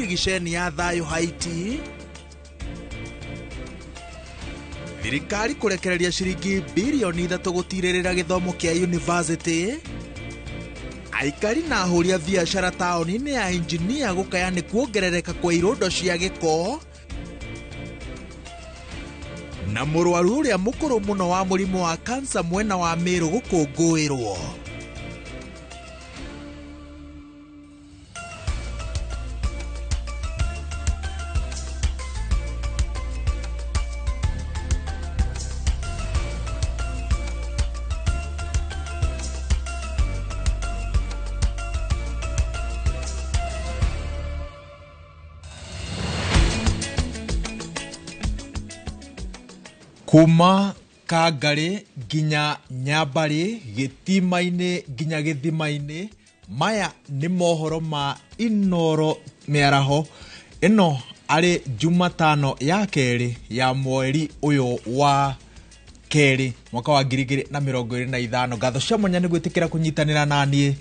birigiceni ya thayũ Haiti. Thirikari kũrekereria ciringi birioni 3 gũtirĩrĩra gĩthomo kĩa university. Aikari na ahũri a biacara taũni-inĩ ya Injinia gũkaya nĩ kuongerereka kwa irũndo cia gĩko. Na mũrwaru ũrĩa mũkũrũ mũno wa mũrimũ wa kansa mwena wa Meru gũkũngũĩrwo. Kuma Kangari nginya Nyambari, gĩtima-inĩ nginya gĩthima-inĩ, maya nĩ mohoro ma Inooro mĩaraho ĩno arĩ Jumatano ya kerĩ ya mweri ũyũ wa kerĩ mwaka wa 2025. Ngatho cia mwanya nĩ gwĩtĩkĩra kũnyitanĩra naniĩ,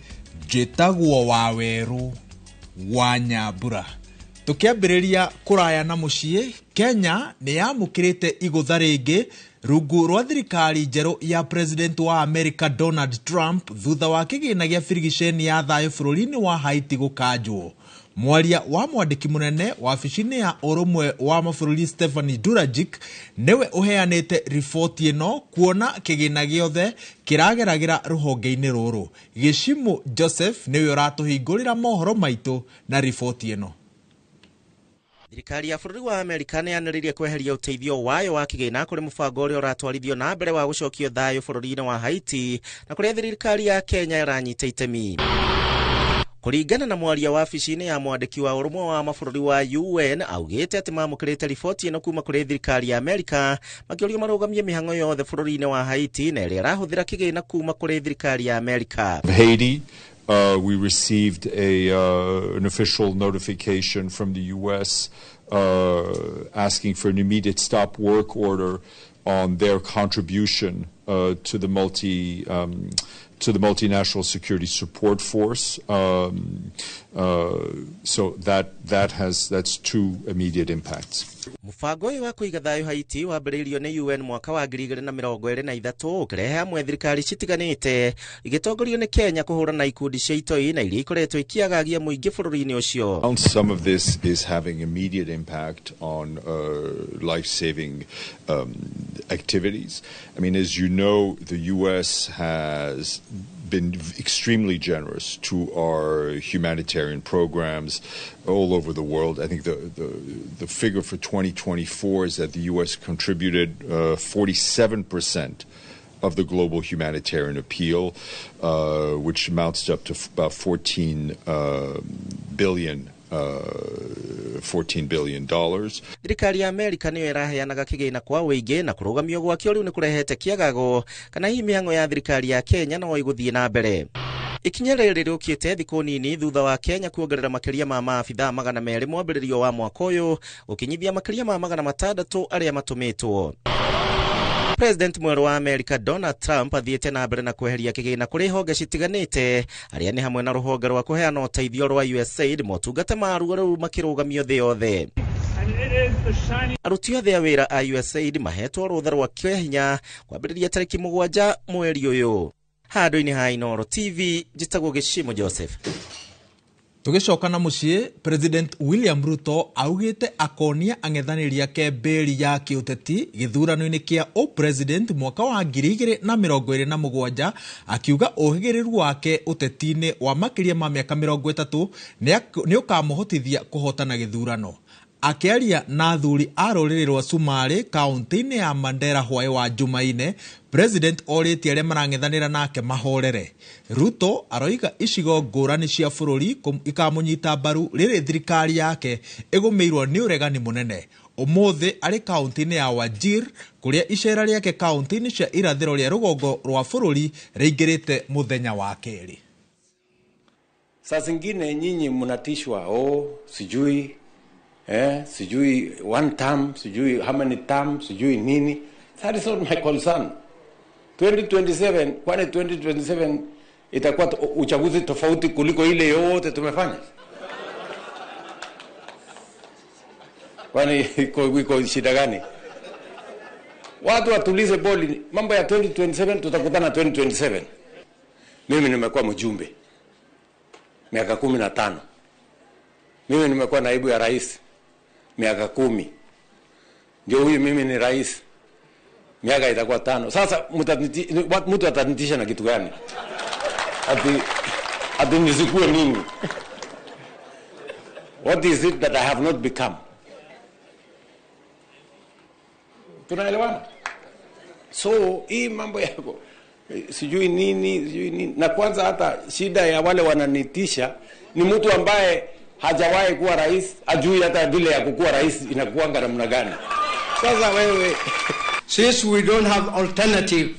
njĩtagwo Wawerũ wa Nyambura. Tũkĩambĩrĩria kũraya na mũciĩ, Kenya nĩ yamũkĩrĩte igũtha rĩngĩ rungu rwa thirikari njerũ ya President wa America Donald Trump thutha wa kĩgĩna gĩa birigiceni ya thayũ bũrũri-inĩ wa Haiti gũkanjwo. Mwaria wa mwandĩki mũnene wabici-inĩ ya ũrũmwe wa mabũrũri Stephanie Dujarric nĩwe ũheanĩte riboti ĩno kuona kĩgĩna gĩothe kĩrageragĩra rũhonge-inĩ rũrũ. Gĩcimũ Joseph nĩwe ũratũhingũrĩra mohoro maitũ na riboti ĩno. Thirikari ya bũrũri wa Amerika nĩ yanĩrĩirie kweheria ũteithio wayo wa kĩgĩna kũrĩ mũbango ũrĩa ũratwarithio na mbere wa gũcokio thayũ bũrũri-inĩ wa Haiti na kũrĩa thirikari ya Kenya ĩranyita itemi. Kũringana na mwaria wa wabici-inĩ ya mwandĩki wa ũrũmwe wa mabũrũri wa UN augĩte atĩ mamũkĩrĩte riboti ĩno kuma kũrĩ thirikari ya Amerika makĩũrio marũgamie mĩhang'o yothe bũrũri-inĩ wa Haiti na ĩrĩa ĩrahũthĩra kĩgĩna kuma kũrĩ thirikari ya Amerika. Haiti, we received an official notification from the U.S. Asking for an immediate stop work order on their contribution to the multinational security support force. So that's two immediate impacts. Mũbango ũyũ wa kũiga thayũ Haiti wambĩrĩirio nĩ UN mwaka wa 2023 ũkĩrehe hamwe thirikari citiganĩte igĩtongorio nĩ Kenya kũhũrana ikundi cia itoi na iria ikoretwo ikĩagagia mũingĩ bũrũri-inĩ ũcio. Some of this is having immediate impact on life-saving activities. I mean, as you know, the U.S. has been extremely generous to our humanitarian programs all over the world. I think the figure for 2024 is that the U.S. contributed 47% of the global humanitarian appeal, which amounts to up to about $14 billion. $14 billion. Thirikari ya Amerika nĩyo ĩraheanaga kĩgĩna kwa ũingĩ na kũrũgamio gwakĩo rĩu nĩ kũrehete kĩagago kana hihi mĩhang'o ya thirikari ya Kenya no ĩgũthiĩ na mbere. Ikinya rĩrĩ rĩũkĩte thikũ nini thutha wa Kenya kuongerera makĩria ma maabithaa 200 mwambĩrĩrio wa mwaka ũyũ gũkinyithia makĩria ma 600 arĩa matũmĩtwo. President mwerũ wa Amerika Donald Trump athiĩte na mbere na kweheria kĩgĩna kũrĩ honge citiganĩte arĩa nĩ hamwe na rũhonge rwa kũheana ũteithio rwa USAID motungata maruo rĩu makĩrũgamio thĩ yothe. Aruti othe a wĩra a USAID mahetwo rũtha rwa kĩahinya kwambĩrĩria tarĩki 7 mweri ũyũ. Handũ-inĩ ha Inooro TV njĩtagwo Gĩcimo Joseph. Tũgĩcoka na mũciĩ, President William Ruto augĩte akonia ang'ethanĩri ake mbĩri ya kĩũteti gĩthurano-inĩ kĩa ũpresident mwaka wa 2027 akiuga ũhĩgĩrĩru wake ũteti-inĩ wa makĩria ma mĩaka 30 nĩ ũkamũhotithia kũhotana gĩthurano. Akĩaria na athuri a rũrĩrĩ rwa Sumarĩ kaunti-inĩ ya Mandera hwaĩ wa Jumaine, President orĩtie arĩa marang'ethanĩra nake mahorere. Ruto aroiga icigo ngũrani cia bũrũri ikamũnyita mbaru rĩrĩ thirikari yake ĩgũmĩirwo nĩ ũregani mũnene. Ũmũthĩ arĩ kaunti-inĩ ya Wajir kũrĩa icera rĩake kaunti-inĩ cia irathĩro rĩa rũgongo rwa bũrũri rĩingĩrĩte mũthenya wa kerĩ. Saa zingine nyinyi mnatishwa, oh, sijui sijui one term, sijui how many term, sijui nini. That is not my concern. 2027, kwani 2027 itakuwa uchaguzi tofauti kuliko ile yote tumefanya? Kwani iko shida gani? Watu watulize boli. Mambo ya 2027 tutakutana 2027. Mimi nimekuwa mjumbe miaka 15. Mimi nimekuwa naibu ya rais miaka 10. Ndio huyu mimi ni rais miaka itakuwa 5. Sasa mtu atanitisha na kitu gani? Ati nisikue nini? What is it that I have not become? Tunaelewana? So hii mambo yako sijui nini, sijui nini. Na kwanza hata shida ya wale wananitisha ni mtu ambaye hajawahi kuwa rais, ajui hata vile ya kukuwa rais inakuanga namna gani. Sasa wewe, since we don't have alternative,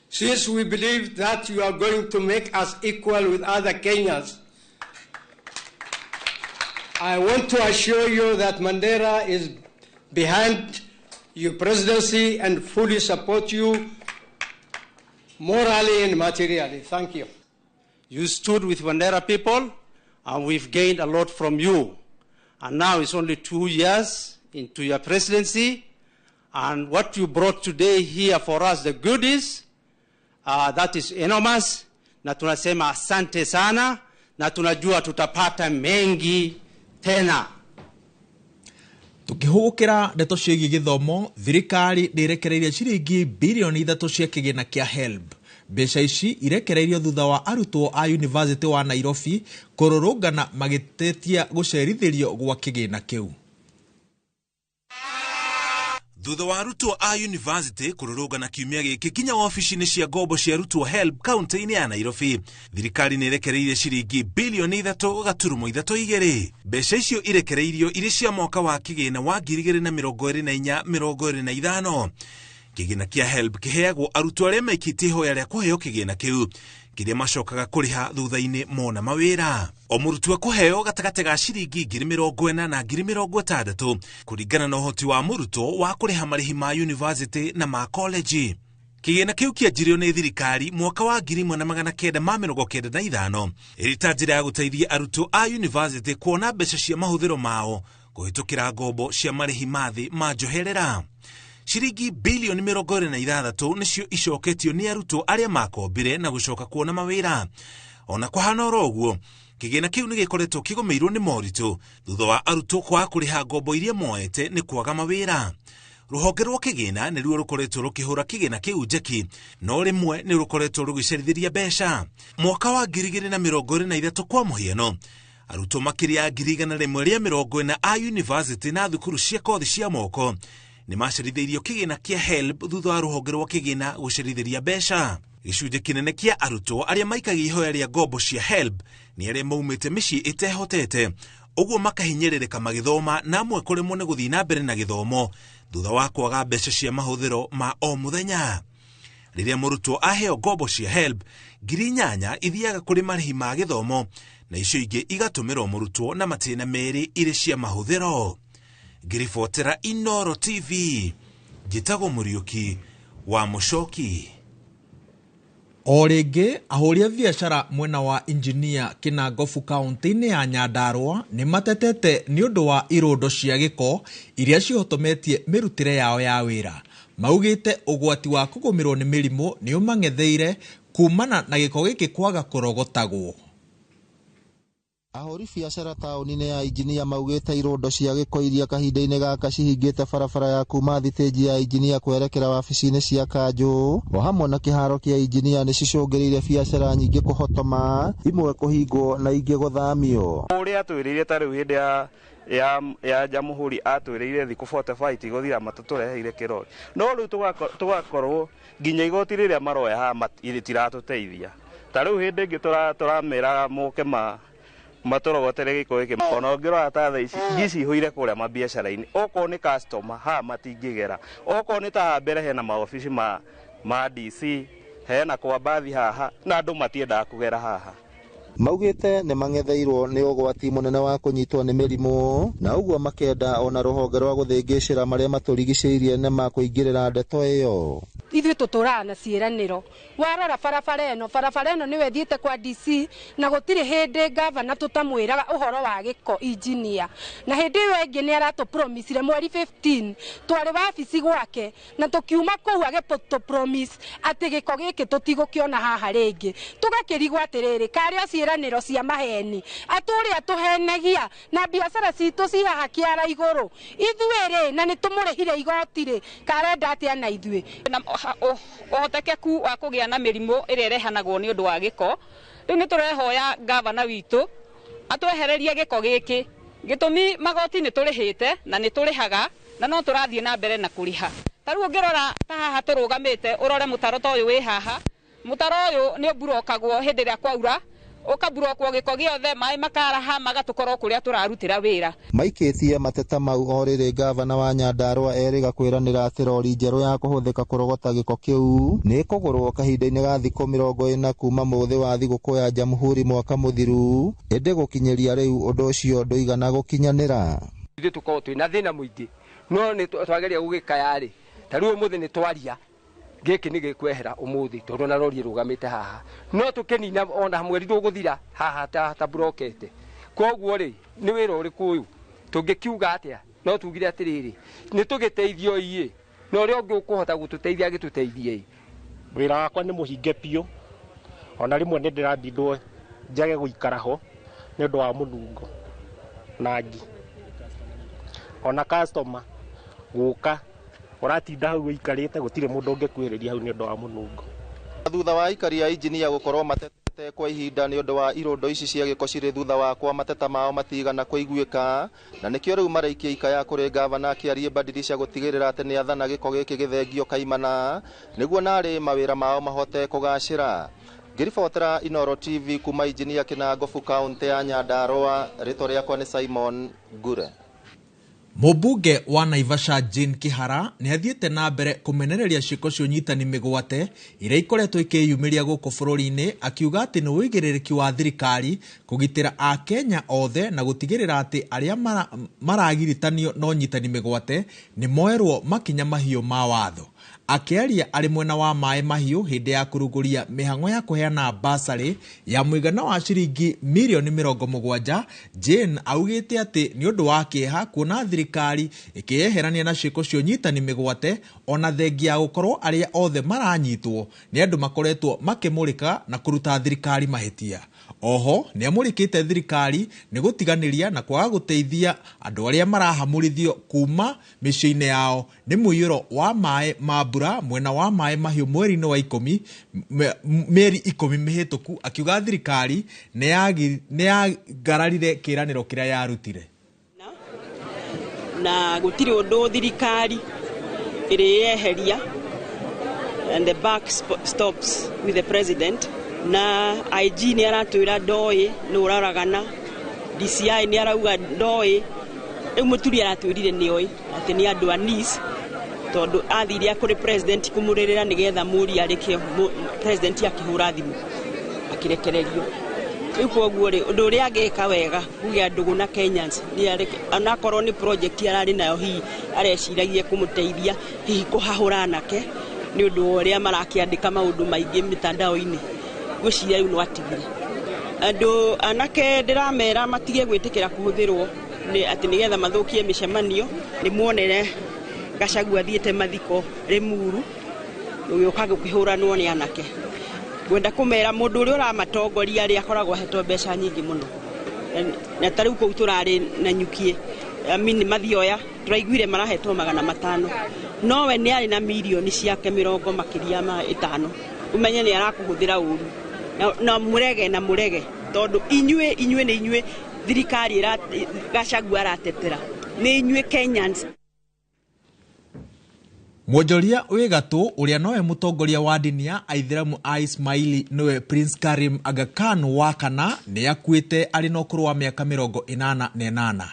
since we believe that you are going to make us equal with other Kenyans, I want to assure you that Mandera is behind your presidency and fully support you morally and materially. Thank you. You stood with Mandera people, and we've gained a lot from you. And now it's only 2 years into your presidency, and what you brought today here for us, the goodies, that is enormous. Na tunasema asante sana, na tunajua tutapata mengi tena. Tukihũgũkĩra ndeto ciĩgiĩ gĩthomo, thirikari nĩĩrekereirie ciringi birioni 3 cia kĩgĩna kĩa HELB. Mbeca ici irekereirio thutha wa arutwo a University wa Nairobi kũrũrũngana magĩtetia gũcerithĩrio gwa kĩgĩna kĩu. Thutha wa arutwo a university kũrũrũngana kiumia gĩkĩ kinya wabici-inĩ cia ngombo cia arutwo HELB kaunti-inĩ ya Nairobi, thirikari nĩĩrekereirie ciringi birioni 3.32. Mbeca icio irekereirio irĩ cia mwaka wa kĩgĩna wa 2024-2025. Kĩgĩna kĩa HELB kĩheagwo arutwo arĩa maikĩtie ihoya rĩa kũheo kĩgĩna kĩu, kĩrĩa macokaga kũrĩha thutha-inĩ mona mawĩra. O mũrutwo akũheo gatagatĩ ga ciringi 40,000 na 60,000 kũringana na ũhoti wa mũrutwo wa kũrĩha marĩhi ma university na ma college. Kĩgĩna kĩu kĩanjirio nĩ thirikari mwaka wa 1995 ĩrĩ ta njĩra ya gũteithia arutwo a university kuona mbeca cia mahũthĩro mao kũhĩtũkĩra ngombo cia marĩhi ma thĩ ma njoherera. Ciringi bilioni 26 nĩcio icoketio nĩ arutwo arĩa makombire na gũcoka kuona mawĩra. Ona kũhana oro ũguo, kĩgĩna kĩu nĩgĩkoretwo kĩgũmĩirwo nĩ moritũ thutha wa arutwo kwaga kũrĩha ngombo iria moete nĩ kwaga mawĩra. Rũhonge rwa kĩgĩna nĩruo rũkoretwo rũkĩhũra kĩgĩna kĩu njeki, no rĩmwe nĩ rũkoretwo rũgĩcerithĩria mbeca. Mwaka wa 2023 kwa mũhiano, arutwo makĩria ya 140,000 a university na thukuru cia kothi cia moko nĩmacerithĩirio kĩgĩna kĩa HELB thutha wa rũhonge rwa kĩgĩna gũcerithĩria mbeca. Gĩcunjĩ kĩnene kĩa arutwo arĩa maikagia ihoya rĩa ngombo cia HELB nĩ arĩa maumĩte mĩciĩ ĩtehotete, ũguo makahinyĩrĩrĩka magĩthoma na amwe kũremwo nĩ gũthiĩ na mbere na gĩthomo thutha wa kwaga mbeca cia mahũthĩro ma o mũthenya. Rĩrĩa mũrutwo aheo ngombo cia HELB, 8,000 ithiaga kũrĩ marĩhi ma gĩthomo na icio ingĩ igatũmĩrwo mũrutwo na matĩna merĩ irĩ cia mahũthĩro. Ngĩribotera Inooro TV, njĩtagwo Mũriũki wa Mũcoki. O rĩngĩ, ahũri a biacara mwena wa Injinia Kĩnangobu kaunti-inĩ ya Nyandarua nĩ matetete nĩ ũndũ wa irũndo cia gĩko iria cihotometie mĩrutĩre yao ya wĩra. Maugĩte ũgwati wa kũgũmĩrwo nĩ mĩrimũ nĩ ũmang'etheire kumana na gĩko gĩkĩ kwaga kũrogotagwo. Ahũri biacara taũni-inĩ ya Injinia maugĩte irũndo cia gĩko iria kahinda-inĩ gaka cihingĩte barabara ya kuma thitĩnji ya Injinia kwerekera wabici-inĩ cia kanjũ o hamwe na kĩharo kĩa Injinia nĩ cicũngĩrĩirie biacara nyingĩ kũhotoma, imwe kũhingwo na ingĩ gũthamio. Ũrĩa atwĩrĩire ta rĩu hĩndĩ ya Jamhuri atwĩrĩire thikũ 45 tigũthira matũtũreheire kĩrori, no rĩu tũgakorwo nginya igoti rĩrĩa maroya haha rĩtiratũteithia. Ta rĩu hĩndĩ ĩngĩ tũrameraga moke matũrogotere gĩko gĩkĩ, ona ũngĩrora ta thaa ici ngi cihũire kũrĩa mabiacara-inĩ, okorwo nĩ customer haha matingĩgera, okorwo nĩ ta haha mbere hena maobici ma DC, hena kwa mbathi haha na andũ matiendaga kũgera haha. Maugĩte nĩ mang'etheirwo nĩ ũgwati mũnene wa kũnyitwo nĩ mĩrimũ, na ũguo makenda ona rũhonge rwa gũthĩngĩcĩra marĩa matũrigicĩirie nema kũingĩrĩra ndeto ĩyo. Ithuĩ tũtũraga na ciĩranĩro. Warora barabara ĩno, barabara ĩno nĩwe ĩthiĩte kwa DC, na gũtirĩ hĩndĩ gavana tũtamwĩraga ũhoro wa gĩko engineer. Na hĩndĩ ĩyo ĩngĩ nĩ aratũpromisire mweri 15 twarĩ wabici gwake, na tũkiuma kũu agĩtũpromise atĩ gĩko gĩkĩ tũtigũkĩona haha rĩngĩ. Tũgakĩrigwo atĩrĩrĩ, karĩ o ciĩranĩro cia maheni, atũrĩa tũhenagia na biacara citũ ci haha kĩara igũrũ. Ithuĩ rĩ, na nĩ tũmũrĩhire igoti rĩ, karenda atĩa na ithuĩ? Na ũhotekeku wa kũgĩa na mĩrimũ ĩrĩa ĩrehanagwo nĩ ũndũ wa gĩko. Rĩu nĩ tũrehoya gavana witũ atwehererie gĩko gĩkĩ. Gĩtũmi magoti nĩ tũrĩhĩte na nĩ tũrĩhaga na no tũrathiĩ na mbere na kũrĩha. Ta rĩu ũngĩrora ta haha tũrũgamĩte ũrore mũtaro ta ũyũ wĩ haha. Mũtaro ũyũ nĩ ũmburokagwo hĩndĩ ĩrĩa kwaura, ũkaburokwo gĩko gĩothe, maĩ makaraha magatũkorwo kũrĩa tũrarutĩra wĩra. Maikĩtie mateta mau o rĩrĩ gavana wa Nyandarua erĩga kwĩranĩra atĩ rori njerũ ya kũhũthĩka kũrogota gĩko kĩu nĩ ĩkũgũrwo kahinda-inĩ ga thikũ 40 kuma mũthĩ wa thigũkũ ya Jamhuri mwaka mũthiru, ĩndĩ gũkinyĩria rĩu ũndũ ũcio ndũigana gũkinyanĩra. Ithuĩ tũkoragwo twĩna thĩna mũingĩ, no nĩ twageria gũgĩkaya rĩ, ta rĩu ũmũthĩ nĩ twaria gĩkĩ nĩ gĩkwehera ũmũthĩ tondũ na rori ĩrũgamĩte haha, no tũkĩnina ona mweri ndũgũthira haha ta burokete. Koguo rĩ, nĩ wĩra ũrĩkũ ũyũ tũngĩkiuga atĩa? No tugire atĩrĩrĩ, nĩ tũgĩteithio iĩ, na ũrĩa ũngĩ ũkũhota gũtũteithia agĩtũteithie. Wĩra wakwa nĩ mũhinge biũ, ona rĩmwe nĩ ndĩrambindwo njage gũikara ho nĩ ũndũ wa mũnungo na ngi, ona customer gũka ũratinda hau ũikarĩte gũtirĩ mũndũ ũngĩkuhĩrĩria hau nĩ ũndũ wa mũnungo. Thutha wa aikari a injinia gũkorwo matete kwa ihinda nĩ ũndũ wa irũndo ici cia gĩko cirĩ thutha wakwa, mateta mao matigana kũiguĩka, na nĩkĩo rĩu maraikia ikaya kũrĩ gavana akĩarie badirisha gũtigĩrĩra atĩ nĩ athana gĩko gĩkĩ gĩthengio kaimana nĩguo narĩ mawĩra mao mahote kũgacĩra. Ngĩribotera Inooro TV kuma injinia Kĩnangobu kaũntĩ ya Nyandarua, rĩtwa rĩakwa nĩ Simon Ngure. Mũmbunge wa Naivasha Jane Kihara nĩ athiĩte na mbere kũmenereria ciĩko cia ũnyitani mĩgwate iria ikoretwo ikĩyumĩria gũkũ bũrũri-inĩ, akiuga atĩ nĩ ũigĩrĩrĩki wa thirikari kũgitĩra Akenya othe na gũtigĩrĩra atĩ arĩa maragiritanio na ũnyitani mĩgwate nĩ moerwo makinya mahiũ ma watho. Akĩaria arĩ mwena wa maĩ mahiũ hĩndĩ ya kũrugũria mĩhang'o ya kũheana basarĩ ya mũigana wa ciringi mirioni 70, Jane augĩte atĩ nĩ ũndũ wa kĩeha kuona thirikari ĩkĩyeherania na ciĩko cia ũnyitani mĩgwate, ona thengia ya gũkorwo arĩa othe maranyitwo nĩ andũ makoretwo makĩmũrĩka na kũruta thirikari mahĩtia. Oho nĩ amũrĩkĩte thirikari nĩ gũtiganĩria na kwaga gũteithia andũ arĩa marahamũrithio kuma mĩciĩ-inĩ yao nĩ mũiyũro wa maĩ ma mbura mwena wa maĩ mahiũ mweri-inĩ wa 10 mĩeri 10 mĩhĩtũku, akiuga thirikari nĩ yagararire kĩĩranĩro kĩrĩa yarutire. Na gũtirĩ ũndũ thirikari ĩrĩyeheria, and the buck stops with the president. Na IG nĩ aratwĩra ndoĩ nĩ ũraragana, DCI nĩ arauga ndoĩ, rĩu Mũturi aratwĩrire nĩoĩ atĩ nĩ andũ a NIS, tondũ athire kũrĩ president kũmũrĩrĩra nĩgetha mũri arĩke, president akĩhũra thimũ akĩrekererio. Rĩu koguo rĩ, ũndũ ũrĩa angĩka wega kũgĩa ndũgũ na Kenyans nĩ areke, onakorwo nĩ project ararĩ nayo hihi areciragia kũmũteithia hihi kũhahũra anake nĩ ũndũ wa ũrĩa marakĩandĩka maũndũ maingĩ mĩtandao-inĩ, ngwĩciria rĩu no atigire. Andũ anake ndĩramera matige gwĩtĩkĩra kũhũthĩrwo nĩ atĩ nĩgetha mathũkie mĩcemanio. Nĩ muonere Gachagua athiĩte mathiko Limuru gũgĩũka gũkĩhũranwo nĩ anake. Ngwenda kũmera mũndũ ũrĩa ũramatongoria rĩ akoragwo ahetwo mbeca nyingĩ mũno, na ta rĩu kũu tũrarĩ na nyukie mathioya tũraiguire marahetwo 500, nowe nĩ arĩ na mirioni ciake 50 makĩria ma 5. Ũmenye nĩ arakũhũthĩra ũru na mũrege na mũrege, tondũ inyuĩ inyuĩ nĩ inyuĩ thirikari Gachagua aratetera, nĩ inyuĩ Kenyans. Mwonjoria wĩ gatũ ũrĩa nowe mũtongoria wa ndini ya Aithĩramu a Ismaili nĩwe Prince Karim Aga Khan wa kana nĩ akuĩte arĩ na ũkũrũ wa mĩaka 88.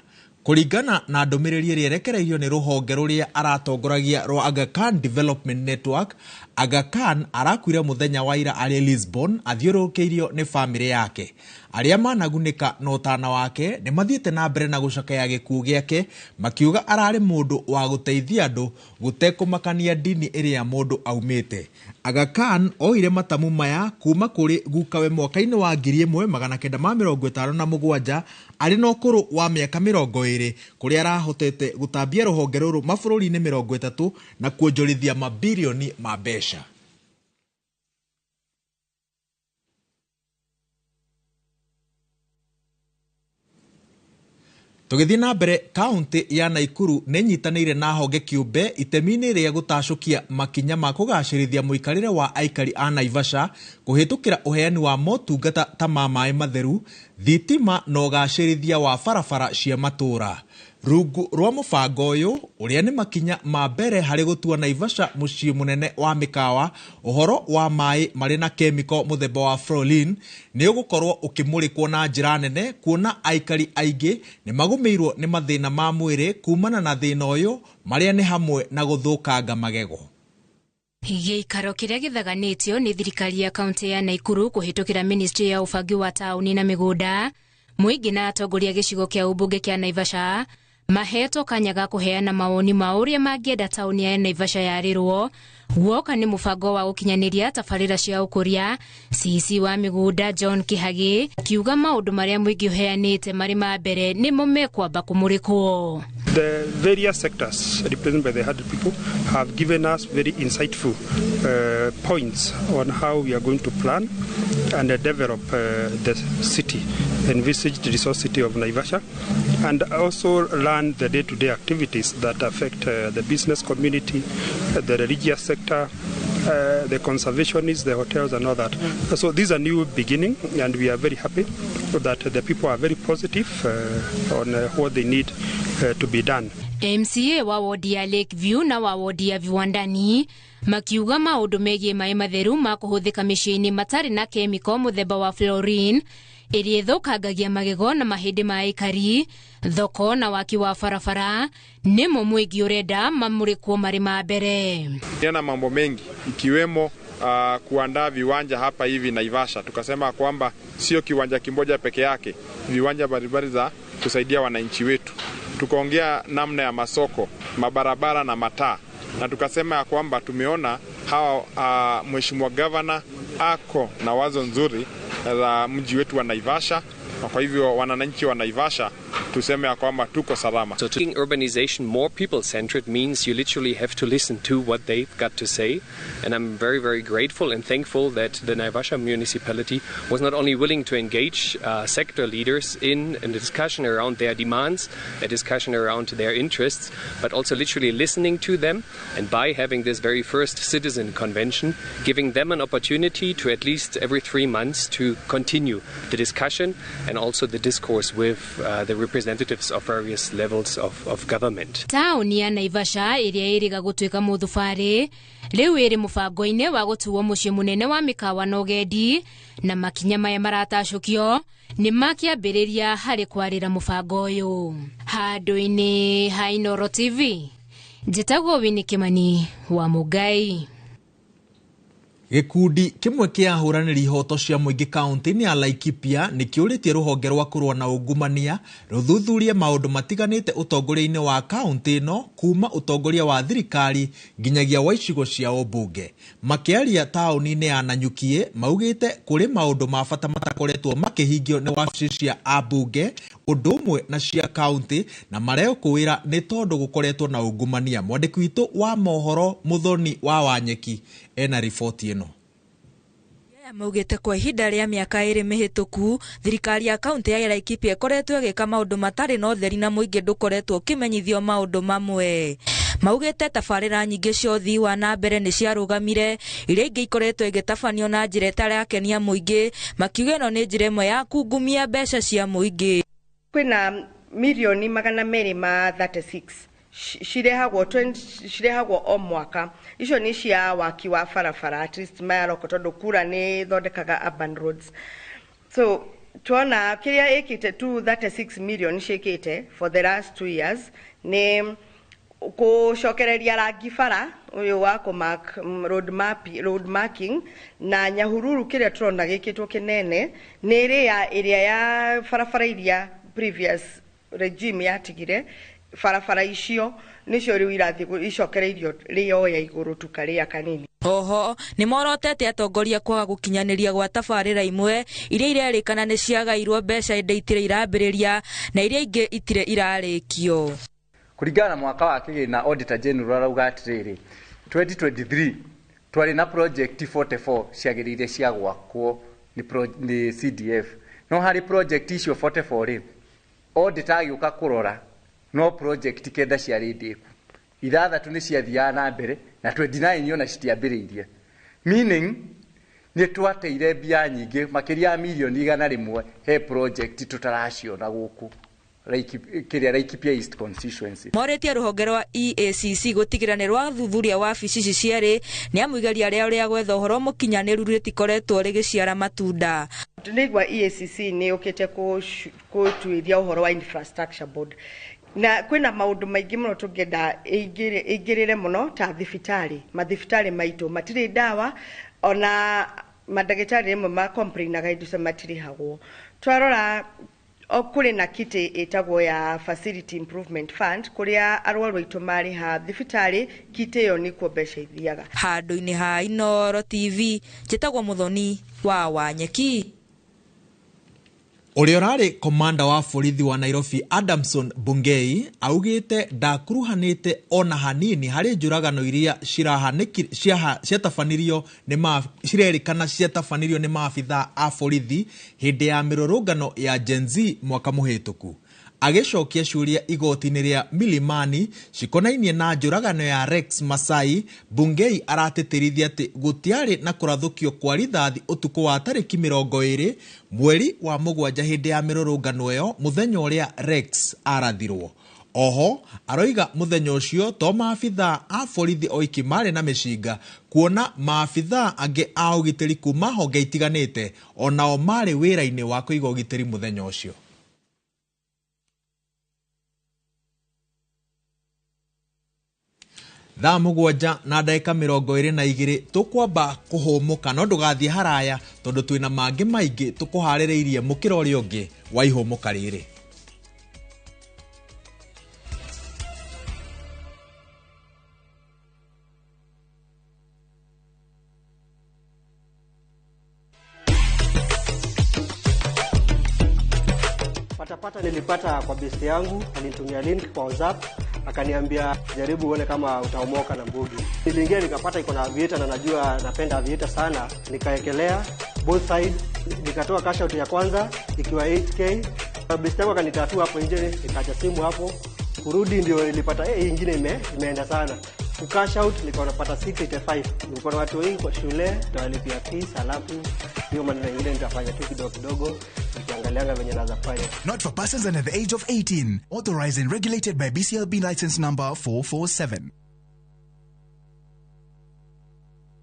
Kũringana na ndũmĩrĩri ĩrĩa ĩrekereirio nĩ rũhonge rũrĩa aratongoragia rwa Aga Khan Development Network, Aga Khan arakuire mũthenya wa ira arĩ Lisbon athiũrũrũkĩirio nĩ bamĩrĩ yake. Arĩa managunĩka na ũtana wake nĩ mathiĩte na mbere na gũcakaya gĩkuũ gĩake, makiuga ararĩ mũndũ wa gũteithia andũ gũtekũmakania ndini ĩrĩa mũndũ aumĩte. Aga Khan oire matamu maya kuma kũrĩ gukawe mwaka-inĩ wa 1957 arĩ na ũkũrũ wa mĩaka 20, kũrĩa arahotete gũtambia rũhonge rũrũ mabũrũri-inĩ 30 na kuonjorithia mabirioni ma mbeca. Tũgĩthiĩ na mbere, kaunti ya Naikuru nĩ ĩnyitanĩire na honge kĩũmbe itemi-inĩ rĩa gũtacũkia makinya ma kũgacĩrithia mũikarĩre wa aikari a Naivasha kũhĩtũkĩra ũheani wa motungata ta ma maĩ matheru, thitima na ũgacĩrithia wa barabara cia matũũra. Rungu rwa mũbango ũyũ, ũrĩa nĩ makinya ma mbere harĩ gũtua Naivasha mũciĩ mũnene wa mĩkawa, ũhoro wa maĩ marĩ na kemiko mũthemba wa fluorine nĩ ũgũkorwo ũkĩmũrĩkwo na njĩra nene, kuona aikari aingĩ nĩ magũmĩirwo nĩ mathĩna ma mwĩrĩ kumana na thĩna ũyũ, marĩa nĩ hamwe na gũthũkanga magego. Gĩikaro kĩrĩa gĩthaganĩtio nĩ thirikari ya kaunti ya Naikuru kũhĩtũkĩra ministry ya ũbangi wa taũni na mĩgũnda, mũingĩ na atongoria gĩcigo kĩa ũmbunge kĩa Naivasha mahetwo kanya ga kũheana mawoni ma ũrĩa mangĩenda taũni ya Naivasha yarĩrwo guoka nĩ mũbango wa gũkinyanĩria tabarĩra cia ũkũria. CC wa mĩgũnda John Kihagi akiuga maũndũ marĩa mũingĩ ũheanĩte marĩ ma mbere nĩmo mekwamba kũmũrĩkwo. The various sectors represented by the 100 people have given us very insightful points on how we are going to plan and develop the city, envisaged resource city of Naivasha, and also learn the day-to-day activities that affect the business community, the religious sector, the conservationists, the hotels and all that. So this is a new beginning, and we are very happy that the people are very positive on what they need to be done. MCA wa wodi ya Lakeview na wa wodi ya Viwandani makiuga maũndũ megiĩ maĩ matheru ma kũhũthĩka mĩciĩ-inĩ matarĩ na kemiko mũthemba wa fluorine ĩrĩa ĩthũkangagia magego na mahĩndĩ ma aikari, thoko na waki wa barabara nĩmo mũingĩ ũrenda mamũrĩkwo marĩ ma mbere. Tena mambo mengi ikiwemo kuandaa viwanja hapa hivi Naivasha. Tukasema kwamba sio kiwanja kimoja peke yake, viwanja mbalimbali za kusaidia wananchi wetu. Tukaongea namna ya masoko, mabarabara na mataa, na tukasema ya kwamba tumeona hawa Mheshimiwa Governor ako na wazo nzuri la mji wetu wa Naivasha, na kwa hivyo wananchi wa Naivasha tuseme ya kwamba tuko salama. So taking urbanization more people-centered means you literally have to listen to what they've got to say, and I'm very, very grateful and thankful that the Naivasha municipality was not only willing to engage sector leaders in a discussion around their demands, a discussion around their interests, but also literally listening to them, and by having this very first citizen convention, giving them an opportunity to at least every 3 months to continue the discussion and also the discourse with the representatives of various levels of government. Taũni ya Naivasha ĩrĩa ĩrĩga gũtuĩka mũthubarĩ rĩu ĩrĩ mũbango-inĩ wa gũtuo mũciĩ mũnene wa mĩkawa na ũgendi, na makinya maya maratacũkio nĩ makĩambĩrĩria harĩ kwarĩra mũbango ũyũ. Handũ-inĩ ha Inooro TV, njĩtagwo Winnie Kimani wa Mũngai. Gĩkundi kĩmwe kĩa ahũranĩri ihoto cia mũingĩ kaunti-inĩ ya Laikipia nĩ kĩũrĩtie rũhonge rwa kũrũa na ungumania rũthuthurie maũndũ matiganĩte ũtongoria-inĩ wa kaunti ĩno kuma ũtongoria wa thirikari nginyagia wa icigo cia ũmbunge. Makĩaria taũni-inĩ ya Nanyukie maugĩte kũrĩ maũndũ ma bata matakoretwo makĩhingio nĩ wabici cia ambunge ũndũ ũmwe na cia kaunti, na marekũĩra nĩ tondũ gũkoretwo na ungumania. Mwandĩki witũ wa mohoro Muthoni wa Wanyeki ena riboti ĩno. Maugĩte kwa ihinda rĩa mĩaka 2 mĩhĩtũku thirikari ya kaunti ya Laikipia ĩkoretwo ĩgĩka maũndũ matarĩ na ũtheri na mũingĩ ndũkoretwo ũkĩmenyithio maũndũ mamwe. Maugĩte tabarĩra nyingĩ cia ũthii wa na mbere nĩ ciarũgamire, iria ingĩ ikoretwo igĩtabanio na njĩra ĩtarakenia mũingĩ, makiuga ĩno nĩ njĩra ĩmwe ya kungumia mbeca cia mũingĩ. Kwĩna mirioni 236 cirehagwo o mwaka. Icio nĩ cia waki wa barabara, at least mayaroko tondũ kura nĩ thondekaga urban roads. So tuona kĩrĩa ĩkĩte 236 million ciĩkĩte for the last 2 years nĩ Gũcokereria rangi bara ũyũ wa kũmark road map, road marking na Nyahururu kĩrĩa tũrona gĩkĩtwo kĩnene nĩ ĩrĩa ĩrĩa ya barabara iria previous regime yatigire. Barabara icio nĩcio rĩu irathiĩ icokereirio rĩoya igũrũ tu karĩa kanini. Oho nĩ morotete atongoria kwaga gũkinyanĩria gwa tabarĩra imwe iria irerĩkana nĩ ciagairwo mbeca ĩndĩ itirĩ irambĩrĩria na iria ingĩ itirĩ irarĩkio. Kũringana na mwaka wa kĩgĩna, Auditor General arauga atĩrĩrĩ, 2023 twarĩ na project 44 ciagĩrĩire cia gwakwo nĩ CDF, no harĩ project icio 44 rĩ, auditor agĩũka kũrora no project 9 ciarĩ ndĩku, 6 nĩ ciathiaga na mbere na 29 ona citiambĩrĩirie, meaning nĩ twateire mbia nyingĩ makĩria ya mirioni 100 he project tũtaraciona gũkũ kĩrĩa Laikipia East constituency. Morĩtie rũhonge rwa EACC gũtigĩrĩra nĩ rwathuthuria wabici ici cierĩ nĩ amu igeria rĩao rĩa gwetha ũhoro mũkinyanĩru rĩtikoretwo rĩgĩciara matunda. Ndĩraigua EACC nĩ yũkĩte gũtuĩria ũhoro wa infrastructure board na kwĩna maũndũ maingĩ mũno tũngĩenda ĩingĩrĩre mũno ta thibitarĩ. Mathibitarĩ maitũ matirĩ ndawa, ona mandagĩtarĩ rĩmwe ma complainaga indo icio matirĩhagwo. Twarora o kũrĩ na kitty ĩtagwo ya Facility Improvement Fund kũrĩa arwaru aitũ marĩha thibitarĩ, kitty ĩyo nĩkuo mbeca ithiaga. Handũ-inĩ ha Inooro TV, njĩtagwo Mũthoni wa Wanyeki. Ũrĩa ũrarĩ komanda wa borithi wa Nairobi Adamson Bungei augĩte ndakuruhanĩte ona hanini harĩ njũragano iria ciatabanirio cirerĩkana ciatabanirio nĩ maabithaa a borithi hĩndĩ ya mĩrũrũngano ya Gen Z mwaka mũhĩtũku. Agĩcokia ciũria igoti-inĩ rĩa Milimani cikonainie na njũragano ya Rex Masai, Bungei aratĩtĩrithia atĩ gũtiarĩ na kũrathũkio kwa rithathi ũtukũ wa tarĩki 20 mweri wa 7 hĩndĩ ya mĩrũrũngano ĩyo mũthenya ũrĩa Rex arathirwo. Oho aroiga mũthenya ũcio to maabithaa a borithi oiki marĩ na mĩcinga, kuona maabithaa angĩ a ũgitĩri kuma honge itiganĩte onao marĩ wĩra-inĩ wa kũiga ũgitĩri mũthenya ũcio. Thaa 7 na ndagĩka 22 tũkwamba kũhũmũka, no ndũgathiĩ haraya tondũ twĩna mangĩ maingĩ tũkũharĩrĩirie mũkĩra ũrĩa ũngĩ wa ihũmũka rĩrĩ. Patapata nilipata kwa best yangu, alinitumia link kwa WhatsApp, akaniambia jaribu uone kama utaomoka na mbugi. Niliingia nikapata iko na aviator na najua napenda aviator sana, nikaekelea both side, nikatoa cash out ya kwanza ikiwa 8k. Best yangu akanitatua hapo nje, nikaacha simu hapo. Kurudi ndio nilipata hii nyingine imeenda sana. Ku cash out nikaona napata 685. Nilikuwa na watu wengi kwa shule, nitawalipia fees, alafu hiyo maneno mengine nitafanya tu kidogo kidogo. Not for persons under the age of 18. Authorized and regulated by BCLB license number 447.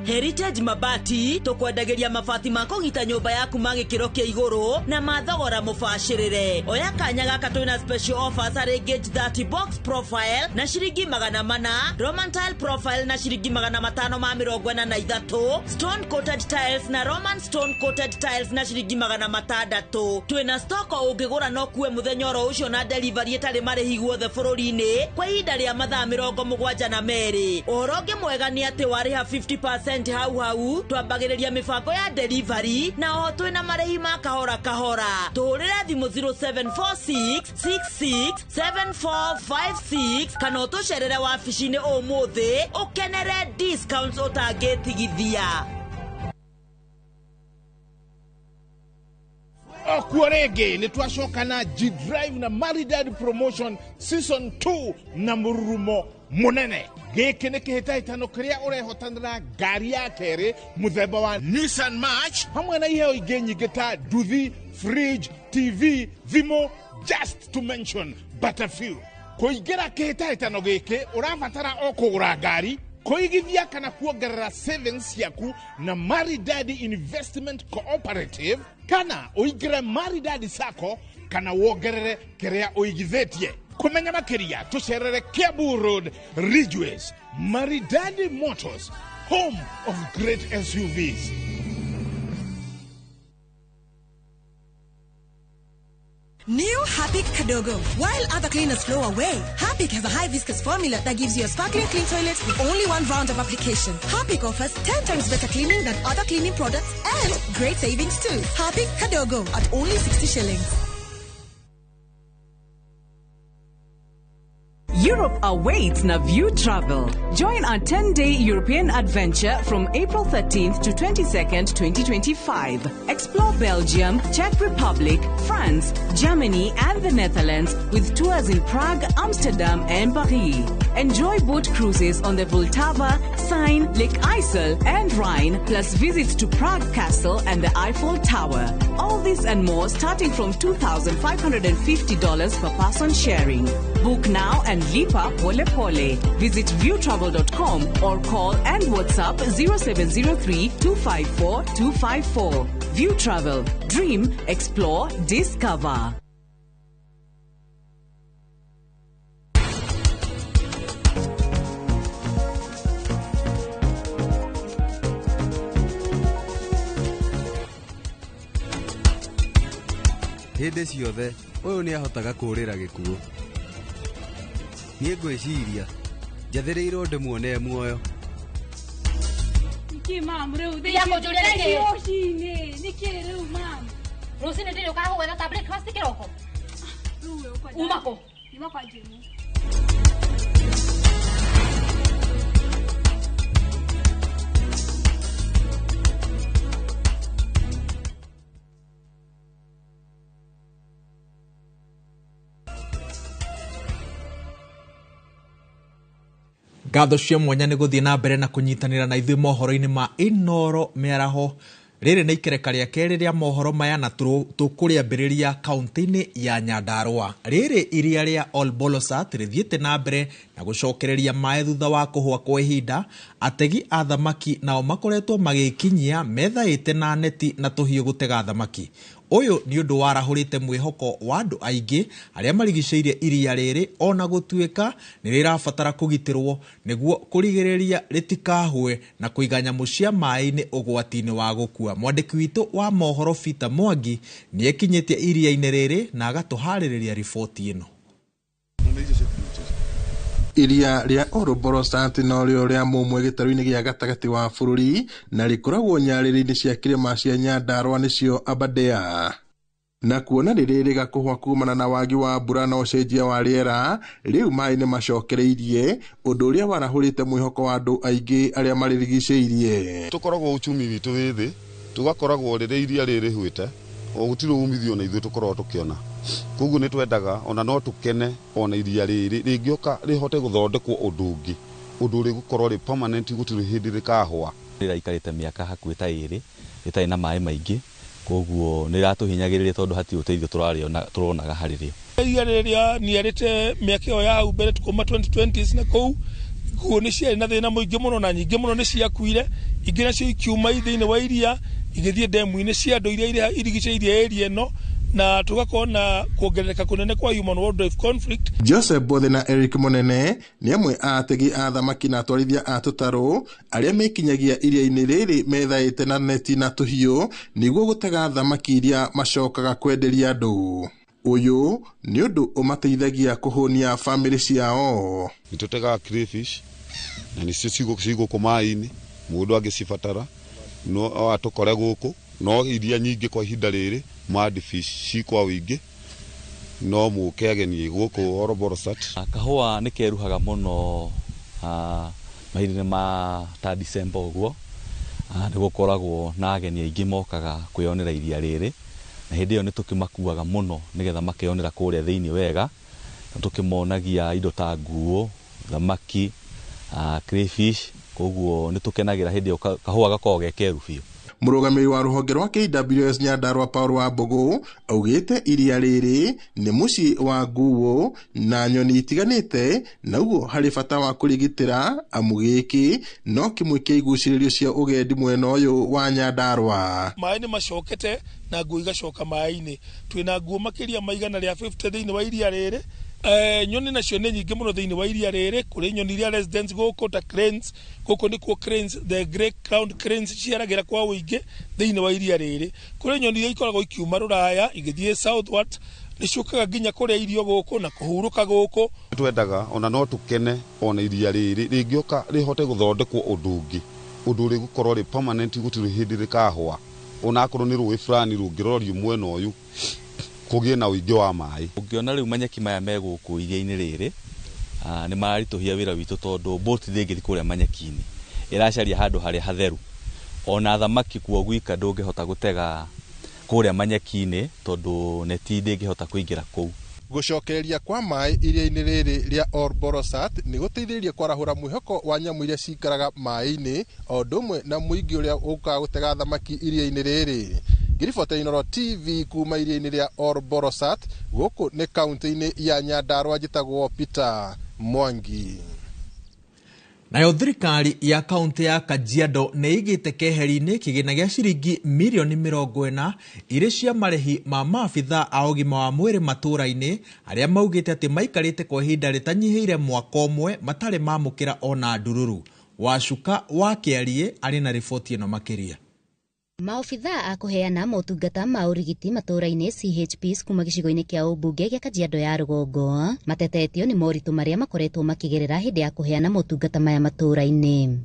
Heritage Mabati tukwendagĩria mabati ma kũgita nyũmba yaku ma gĩkĩro kĩa igũrũ na mathogora mũbacĩrĩre. Oya kanya gaka twĩna special offers harĩ gauge 30 box profile na ciringi 400, Roman tile profile na ciringi 543, stone coated tiles na Roman stone coated tiles na ciringi 600. Twĩna stock ũngĩgũra no kuwe mũthenya oro ũcio na delivery ĩtarĩ marĩhi guothe bũrũri-inĩ kwa ihinda rĩa mathaa 72. Ũhoro ũngĩ mwega nĩ atĩ warĩha 50% hau hau twambagĩrĩria mĩbango ya delivery na oho twĩna marĩhi ma kahora kahora. Tũhũrĩre thimũ 0746667456 kana ũtũcerere wabici-inĩ ũmũthĩ ũkenere discounts ũtangĩtigithia. Okuo rĩngĩ nĩ twacoka na G-Drive na Maridad Promotion Season 2 na mũrurumo mũnene. Gĩkĩ nĩ kĩhĩtahĩtano kĩrĩa ũrehotanĩra ngari ya kerĩ mũthemba wa Nissan March hamwe na iheo ingĩ nyingĩ ta nduthi, fridge, TV, thimũ, just to mention but a few. Kũingĩra kĩhĩtahĩtano gĩkĩ ũrabatara o kũgũra ngari, kũigithia kana kuongerera savings ciaku na Maridadi Investment Cooperative, kana ũingĩre Maridadi Sacco kana wongerere kĩrĩa ũigithĩtie. Kũmenya makĩria tũcerere Kiambu Road, Ridgeways. Maridadi Motors, home of great SUVs. New Harpic Kadogo. While other cleaners flow away, Harpic has a high viscous formula that gives you a sparkling clean toilet with only one round of application. Harpic offers 10 times better cleaning than other cleaning products and great savings too. Harpic Kadogo at only 60 shillings. Europe awaits Naview Travel. Join our 10-day European adventure from April 13th to 22nd, 2025. Explore Belgium, Czech Republic, France, Germany, and the Netherlands with tours in Prague, Amsterdam, and Paris. Enjoy boat cruises on the Vltava, Seine, Lake Isel, and Rhine, plus visits to Prague Castle and the Eiffel Tower. All this and more starting from $2,550 per person sharing. Book now and lipa pole pole. Visit viewtravel.com or call and WhatsApp 0703 254 254. View Travel. Dream, explore, discover. Hĩndĩ ciothe ũyũ nĩ ahotaga kũũrĩra gĩkuũ. Niĩ ngwĩciria njathĩrĩirwo ndĩmuone muoyo. Nĩkĩ mam rĩu Tiga kũnjũria nĩkĩ? Rũcinĩ nĩkĩ rĩu mam? Rũcinĩ ndĩrĩ ũkaga gũgwetha ta breakfast kĩroko. Uma kũ? Nyuma kwa Jimmy. Ngatho cia mwanya nĩ gũthiĩ na mbere na kũnyitanĩra na ithuĩ mohoro-inĩ ma Inooro mĩaraho. Rĩrĩ nĩ ikereka rĩa kerĩ rĩa mohoro maya na tũkũrĩambĩrĩria kaunti-inĩ ya Nyandarua. Rĩrĩ iria rĩa Ol Bolosat rĩthiĩte na mbere na gũcokereria maĩ thutha wa kũhũa kwa ihinda. Ategi a thamaki nao makoretwo magĩkinyia methaĩte na neti na tũhiũ gũtega thamaki. Ũyũ nĩ ũndũ warahũrĩte mwĩhoko wa andũ aingĩ arĩa marigicĩirie iria rĩrĩ ona gũtuĩka nĩ rĩrabatara kũgitĩrwo nĩguo kũrigĩrĩria rĩtikahũe na kũiga nyamũ cia maĩ-inĩ ũgwati-inĩ wa gũkua. Mwandĩki witũ wa mohoro Peter Mwangi nĩ ekinyĩtie iria-inĩ rĩrĩ na agatũharĩrĩria riboti ĩno. Iria rĩa Ol Bolosat norĩo rĩa mũmwe gĩtarũ-inĩ gĩa gatagatĩ wa bũrũri na rĩkoragwo nyarĩrĩ-inĩ cia kĩrĩma cia Nyandarua nĩcio Aberdare. Na kuona rĩrĩ kũhwa kumana na wagi wa mbura na ũcenjia wa rĩera, rĩu maĩ nĩ macokereirie, ũndũ ũrĩa warahũrĩte mwĩhoko wa andũ aingĩ arĩa marĩrigicĩirie. Tũkoragwo uchumi witũ wĩ thĩ, tũgakoragwo rĩrĩa iria rĩrĩ rĩhwĩte, o gũtirĩ umithio na ithuĩ tũkoragwo tũkĩona. Koguo nĩ twendaga ona no tũkene ona iria rĩrĩ rĩngĩũka rĩhote gũthondekwo ũndũ ũngĩ, ũndũ ũrĩgũkorwo rĩ permanent, gũtirĩ hĩndĩ rĩkahũa. Rĩraikarĩte mĩaka hakuhĩ ta ĩrĩ rĩtarĩ na maĩ maingĩ, koguo nĩ rĩratũhinyagĩrĩria tondũ hatirĩ ũteithio tũronaga harĩ rĩo. Iria rĩrĩ rĩaniarĩte mĩaka ĩyo ya hau mbere kuma 2020s na kũu nguo nĩ ciarĩ na thĩna mũingĩ mũno na nyingĩ mũno nĩ ciakuire, ingĩ nacio ikiuma thĩinĩ wa iria igĩthiĩ ndemu-inĩ cia andũ iria irigicĩirie area ĩno, na tũgakorwo na kuongerereka kũnene kwa human wildlife conflict. Joseph Bothe na Eric Monene nĩ amwe a ategi a thamaki na atwarithia a tũtarũ arĩa mekinyagia iria-inĩ rĩrĩ methaĩte na neti na tũhiũ nĩguo gũtega thamaki iria macokaga kwenderia andũ. Ũyũ nĩ ũndũ ũmateithagia kũhũnia bamĩrĩ ciao. Nĩ tũtegaga crayfish na nĩcio cigũkũ maĩ-inĩ, mũndũ angĩcibatara no atũkore gũkũ, no iria nyingĩ kwa ihinda rĩrĩ mudfish ci kwa ũingĩ, no mũke ageni gũkũ Ol Bolosat. Kahũa nĩ keruhaga mũno mahinda-inĩ ma ta December ũguo, nĩ gũkoragwo na ageni aingĩ mokaga kwĩyonera iria rĩrĩ, na hĩndĩ ĩyo nĩ tũkĩmakuaga mũno nĩgetha makeyonera kũrĩa thĩinĩ wega, na tũkĩmonagia indo ta nguo, thamaki, crayfish, koguo nĩ tũkenagĩra hĩndĩ ĩyo kahũa gakoragwo ge keru biũ. Mũrũgamĩrĩri wa rũhonge rwa KWS Nyandarua Paul Wambũgũ augĩte iria rĩrĩ nĩ mũciĩ wa nguo na nyoni itiganĩte, na ũguo harĩ bata wa kũrigitĩra amu gĩkĩ no kĩmwe kĩa igucĩrĩrio cia ũgendi mwena ũyũ wa Nyandarua. Maĩ nĩ macokete na nguo igacoka maĩ-inĩ. Twĩna nguo makĩria ma 150 thĩinĩ wa iria rĩrĩ Nyoni nacio nĩ nyingĩ mũno thĩinĩ wa iria rĩrĩ. Kũrĩ nyoni iria residents gũkũ ta cranes, gũkũ nĩkuo cranes, the grey crowned cranes ciaragĩra kwa ũingĩ thĩinĩ wa iria rĩrĩ. Kũrĩ nyoni iria ikoragwo ikiuma rũraya igĩthiĩ southward, nĩ ciũkaga nginya kũrĩa irio gũkũ na kũhurũka gũkũ. Twendaga ona no tũkene ona iria rĩrĩ rĩngĩũka rĩhote gũthondekwo ũndũ ũngĩ, ũndũ ũrĩgũkorwo rĩ permanent, gũtirĩ hĩndĩ rĩkahũa, onakorwo nĩ rũĩ fulani rũngĩrorio mwena ũyũ kũgĩe na ũingĩ wa maĩ. Ũngĩona rĩu manyeki maya me gũkũ iria-inĩ rĩrĩ, nĩ mararitũhia wĩra witũ tondũ boat ndĩngĩthiĩ kũrĩa manyeki-inĩ, ĩracaria handũ harĩa hatheru. Ona thamaki kuo gwika ndũngĩhota gũtega kũrĩa manyeki-inĩ tondũ neti ndĩngĩhota kũingĩra kũu. Gũcokereria kwa maĩ iria-inĩ rĩrĩ rĩa Olbolosat nĩ gũteithĩrĩria kwarahũra mwĩhoko wa nyamũ iria cikaraga maĩ-inĩ, o ũndũ ũmwe na mũingĩ ũrĩa ũkaga gũtega thamaki iria-inĩ rĩrĩ. Ngĩribotera Inooro TV kuma iria-inĩ rĩa Olbolosat, gũkũ nĩ kaunti-inĩ ya Nyandarua, njĩtagwo Peter Mwangi. Nayo thirikari ya kaunti ya Kajiado nĩ ĩigĩte keheri-inĩ kĩgĩna gĩa ciringi mirioni 40 irĩ cia marĩhi ma maabitha a ũgima wa mwĩrĩ matũũra-inĩ arĩa maugĩte atĩ maikarĩte kwa ihinda rĩtanyihĩire mwaka ũmwe matarĩ mamũkĩra ona ndururu. Wacuka wa Kĩarie arĩ na riboti ĩno makĩria. Maobithaa a kũheana motungata ma ũrigiti matũũra-inĩ CHPs kuma gĩcigo-inĩ kĩa ũmbunge gĩa Kajiado ya rũgongo matetetio nĩ moritũ marĩa makoretwo makĩgerera hĩndĩ ya kũheana motungata maya matũũra-inĩ.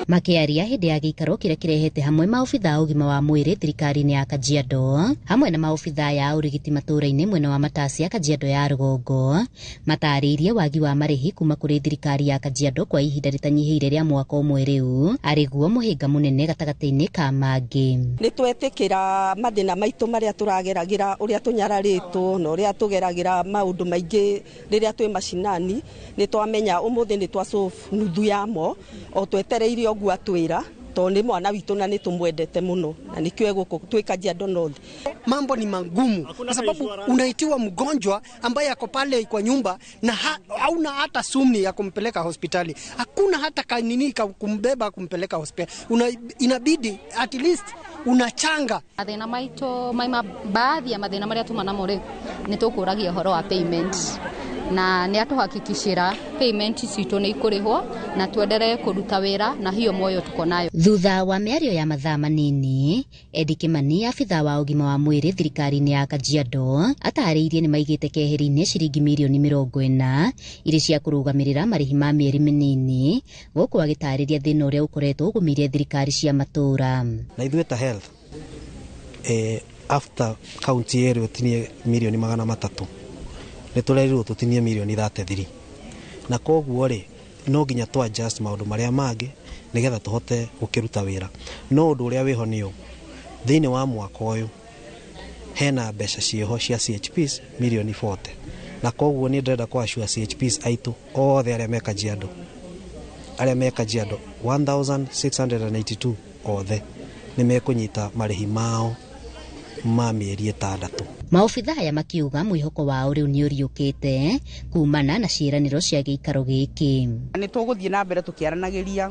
Makĩaria hĩndĩ ya gĩikaro kĩrĩa kĩrehete hamwe maobithaa a ũgima wa mwĩrĩ thirikari-inĩ ya Kajiado hamwe na maobithaa ya ũrigiti matũũra-inĩ mwena wa Matasia Kajiado ya rũgongo, matarĩirie wagi wa marĩhi kuma kũrĩ thirikari ya Kajiado kwa ihinda rĩtanyihĩire rĩa mwaka ũmwe rĩu arĩguo mũhĩnga mũnene gatagatĩ-inĩ ka mangĩ. Nĩ twetĩkĩra mathĩna maitũ marĩa tũrageragĩra, ũrĩa tũnyararĩtwo na ũrĩa tũgeragĩra maũndũ maingĩ rĩrĩa twĩ macinani. Nĩ twamenya ũmũthĩ nĩ twa solve nuthu yamo, o twetereire ũguo atwĩra tondũ nĩ mwana witũ na nĩ tũmwendete mũno na nĩkĩo gũkũ twĩ Kajiado North. Mambo ni magumu kwa sababu unaitiwa mgonjwa ambaye ako pale kwa nyumba na hauna hata sumni ya kumpeleka hospitali, hakuna hata kanini kumbeba kumpeleka hospitali. Inabidi at least unachanga. Mathĩna maitũ maima, baadhi ya mathĩna marĩa tuma namo rĩ, nĩ tũkũragia ũhoro wa payment na nĩ atũhakikishĩra payment citũ nĩ ikũrĩhwo na tuendelee kũruta wĩra na hiyo moyo tuko nayo. Thutha wa mĩario ya mathaa manini, Eddie Kimani, abithaa wa ũgima wa mwĩrĩ thirikari-inĩ ya Kajiado, atarĩirie nĩ maigĩte keheri-inĩ ciringi mirioni 40 irĩ cia kũrũgamĩrĩra marĩhi ma mĩeri mĩnini, gũkũ agĩtarĩria thĩna ũrĩa ũkoretwo ũgũmĩire thirikari cia matũũra. Na ithuĩ ta health after county ĩrĩ ũtinie mirioni 300 nĩ tũrerirwo tũtinie mirioni 33, na koguo rĩ no nginya tũ adjust maũndũ marĩa mangĩ nĩgetha tũhote gũkĩruta wĩra. No ũndũ ũrĩa wĩho nĩ ũũ, thĩinĩ wa mwaka ũyũ hena mbeca ciĩho cia CHPs mirioni 40, na koguo nĩ ndĩrenda kũ assure CHPs aitũ othe arĩa me Kajiado, arĩa me Kajiado 1682 othe nĩ mekũnyita marĩhi mao ma mĩeri 6. Maobithaa aya makiuga mwĩhoko wao rĩu nĩ ũriũkĩte kumana na ciĩranĩro cia gĩikaro gĩkĩ. Nĩ tũgũthiĩ na mbere tũkĩaranagĩria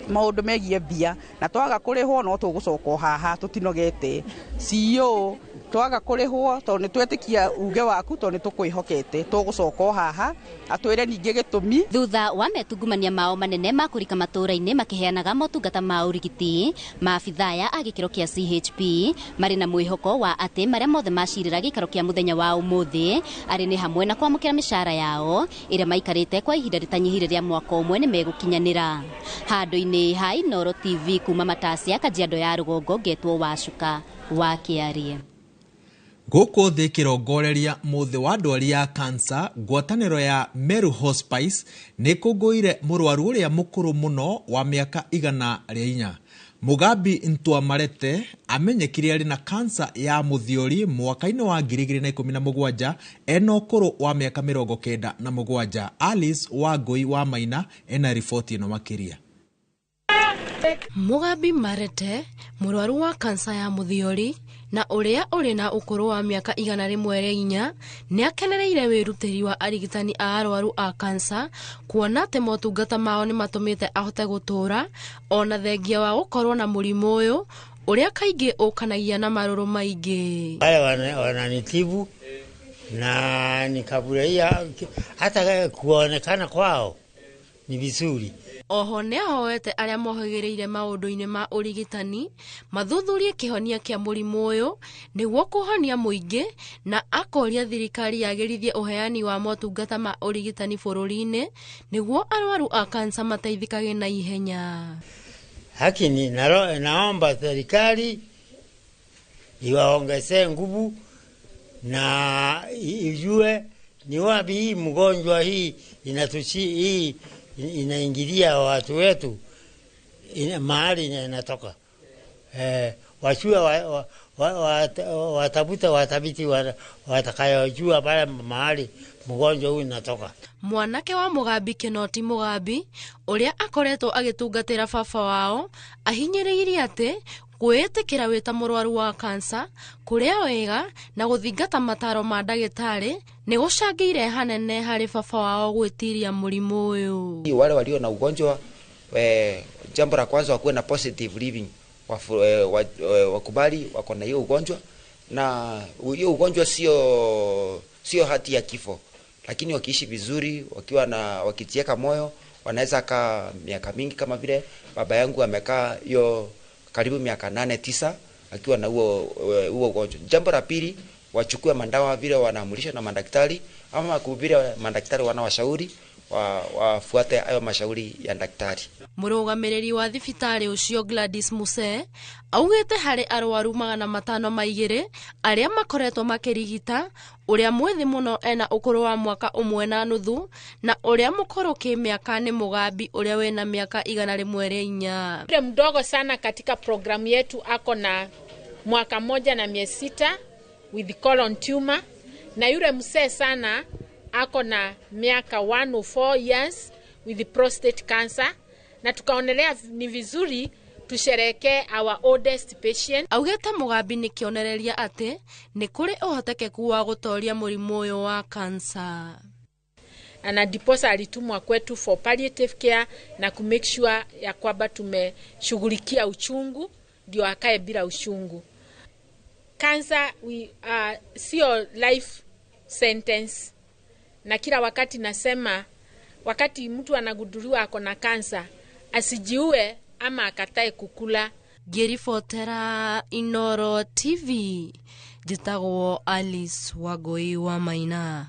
maũndũ megiĩ mbia, na twaga kũrĩhwo no tũgũcoka o haha tũtinogete. CEO twaga kũrĩhwo tondũ nĩ twetĩkia uge waku, tondũ nĩ tũkwĩhokete, tũgũcoka o haha atwĩre ningĩ gĩtũmi. Thutha wa metungumania mao manene ma kũrika matũũra-inĩ makĩheanaga motungata ma ũrigiti, maabithaa aya a gĩkĩro kĩa CHP marĩ na mwĩhoko wa atĩ marĩa mothe macirĩra gĩikaro kĩa mũthenya wa ũmũthĩ arĩ nĩ hamwe na kwamũkĩra mĩcara yao ĩrĩa maikarĩte kwa ihinda rĩtanyihĩire rĩa mwaka ũmwe nĩ megũkinyanĩra. Handũ-inĩ ha Inooro TV kuma Matasia Kajiado ya rũgongo, ngetwo Wacuka wa Kĩarie. Gũkũ thĩ kĩrongoreria mũthĩ wa ndwari ya kansa, ngwatanĩro ya Meru Hospice nĩ ĩkũngũĩire mũrwaru ũrĩa mũkũrũ mũno wa mĩaka 104. Mugambi Ntwamarete amenyekire arĩ na kansa ya mũthiori mwaka-inĩ wa 2017 ena ũkũrũ wa mĩaka 97. Alice Wangũi wa Maina ena riboti ĩno makĩria. Mugambi Marete, mũrwaru wa kansa ya mũthiori na ũrĩa ũrĩ na ũkũrũ wa mĩaka 104, nĩ akenereire wĩrutĩri wa arigitani a arwaru a kansa kuona atĩ motungata mao nĩ matũmĩte ahote gũtũũra ona thengia wa gũkorwo na mũrimũ ũyũ ũrĩa kaingĩ ũkanagia na marũrũ maingĩ. Wale wananitibu Na nikafurahia hata kuonekana kwao ni vizuri. Oho nĩ ahoete arĩa mohĩgĩrĩire maũndũ-inĩ ma ũrigitani mathuthurie kĩhonia kĩa mũrimũ ũyũ nĩguo kũhonia mũingĩ, na akoria thirikari yagĩrithie ũheani wa motungata ma ũrigitani bũrũri-inĩ nĩguo arwaru a kansa mateithĩkage na ihenya. Lakini naomba serikali iwaongezee nguvu na ijue ni wapi hii mgonjwa hii hii inaingilia watu wetu mahali inatoka. Wajue watafuta watabiti watakayojua pale mahali mgonjwa huyu inatoka. Mwanake wa Mugambi Kinoti Mugambi ũrĩa akoretwo agĩtungatĩra baba wao ahinyĩrĩirie atĩ kwĩĩtĩkĩra wĩ ta mũrwaru wa kansa, kũrĩa wega na gũthingata mataro ma ndagĩtarĩ nĩ gũcangĩire hanene harĩ baba wao gwĩtiria mũrimũ ũyũ. Wale walio na ugonjwa jambo la kwanza wakuwe na positive living, wakubali wako na hiyo ugonjwa, na hiyo ugonjwa sio hati ya kifo, lakini wakiishi vizuri, wakiwa na wakitieka moyo, wanaweza kaa miaka mingi, kama vile baba yangu amekaa hiyo karibu miaka 8 9 akiwa na huo ugonjwa. Jambo la pili, wachukue mandawa vile wanaamrishwa na madaktari, ama vile madaktari wanawashauri, wafuate hayo mashauri ya daktari. Mũrũgamĩrĩri wa thibitarĩ ũcio Gladys Muse augĩte harĩ arwaru 502 arĩa makoretwo makĩrigita, ũrĩa mwĩthĩ mũno ena ũkũrũ wa mwaka 1.5 na ũrĩa mũkũrũ kĩmĩaka nĩ Mugambi ũrĩa wĩna mĩaka 104. Yule mdogo sana katika programu yetu ako na mwaka 1 na miezi 6 with colon tumor, na yule mzee sana ako na miaka 104 years with prostate cancer, na tukaonelea ni vizuri tusherehekee our oldest patient. Augĩte Mugambi nĩ kĩonereria atĩ nĩ kũrĩ ũhotekeku wa gũtoria mũrimũ ũyũ wa kansa. Na ndiposa alitumwa kwetu for palliative care na ku make sure ya kwamba tumeshughulikia uchungu ndio akae bila uchungu. Cancer sio life sentence, na kila wakati nasema wakati mtu anagunduliwa ako na kansa asijiue ama akatae kukula. Ngĩribotera Inoro TV, njĩtagwo Alice Wangui wa Maina.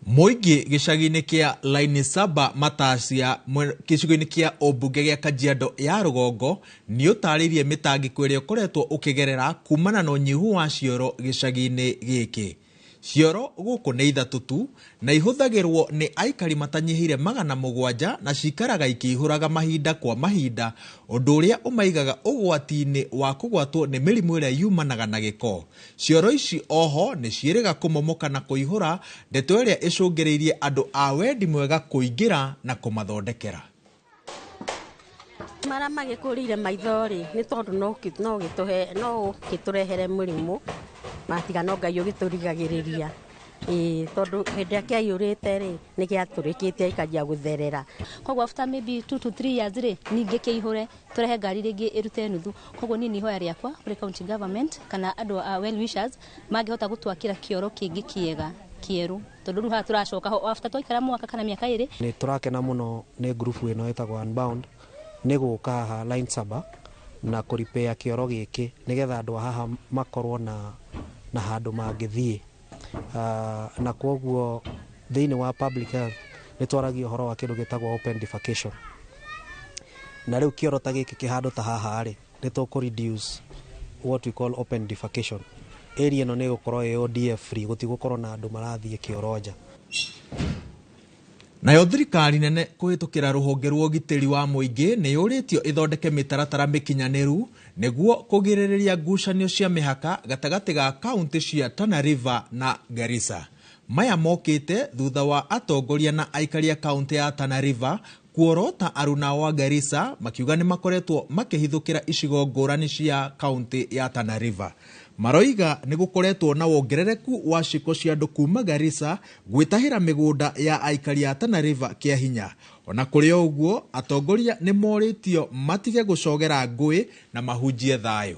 Mũingĩ gĩcagi-inĩ kĩa Laini Saba Matacia gĩcigo-inĩ kĩa ũmbunge gĩa Kajiado ya rũgongo nĩ ũtarĩirie mĩtangĩko ĩrĩa ũkoretwo ũkĩgerera kumana na ũnyihu wa cioro gĩcagi-inĩ gĩkĩ. Cioro gũkũ nĩ 3 tu na ihũthagĩrwo nĩ aikari matanyihĩire 700 na cikaraga ikĩihũraga mahinda kwa mahinda, ũndũ ũrĩa ũmaigaga ũgwati-inĩ wa kũgwatwo nĩ mĩrimũ ĩrĩa yumanaga na gĩko. Cioro ici oho nĩ ciĩrĩga kũmomoka na kũihũra, ndeto ĩrĩa ĩcũngĩrĩirie andũ a wendi mwega kũingĩra na kũmathondekera. Marĩa magĩkũrĩire maitho rĩ, nĩ tondũ no gĩtũrehere mũrimũ, matiga no Ngai ũgĩtũrigagĩrĩria. Tondũ hĩndĩ ĩrĩa kĩaiyũrĩte rĩ, nĩ gĩatũrĩkĩte gĩkanjia gũtherera. Koguo after maybe 2 to 3 years rĩ, ningĩ kĩihũre tũrehe ngari rĩngĩ ĩrute nuthu. Koguo niĩ nĩ ihoya rĩakwa kũrĩ county government kana andũ a well wishers mangĩhota gũtwakĩra kĩoro kĩngĩ kĩega kĩerũ, tondũ rĩu haha tũracoka ho after twaikara mwaka kana mĩaka 2. Nĩ tũrakena mũno nĩ group ĩno ĩtagwo Unbound nĩ gũka haha Line Saba na kũripea kĩoro gĩkĩ nĩgetha andũ a haha makorwo na handũ mangĩthiĩ. Na kwoguo thĩinĩ wa public health nĩ twaragia ũhoro wa kĩndũ gĩtagwo open defecation, na rĩu kĩoro ta gĩkĩ kĩhandũ ta haha rĩ, nĩ tũkũ reduce what we call open defecation. Area ĩno nĩ ĩgũkorwo ĩ ODF free, gũtigũkorwo na andũ marathiĩ kĩoro nja. Nayo thirikari nene kũhĩtũkĩra rũhonge rwa ũgitĩri wa mũingĩ nĩ yũrĩtio ĩthondeke mĩtaratara mĩkinyanĩru nĩguo kũgirĩrĩria ngucanio cia mĩhaka gatagatĩ ga kaunti cia Tana River na Garissa. Maya mokĩte thutha wa atongoria na aikari a kaunti ya Tana River kuorota aruna wa Garissa makiuga nĩ makoretwo makĩhithũkĩra icigo ngũrani cia kaunti ya Tana River. Maroiga nĩ gũkoretwo na wongerereku wa ciĩko cia andũ kuma Garissa gwĩtahĩra mĩgũnda ya aikari a Tana River kĩa hinya. Ona kũrĩ o ũguo, atongoria nĩ morĩtio matige gũcogera ngũĩ na mahunjie thayũ.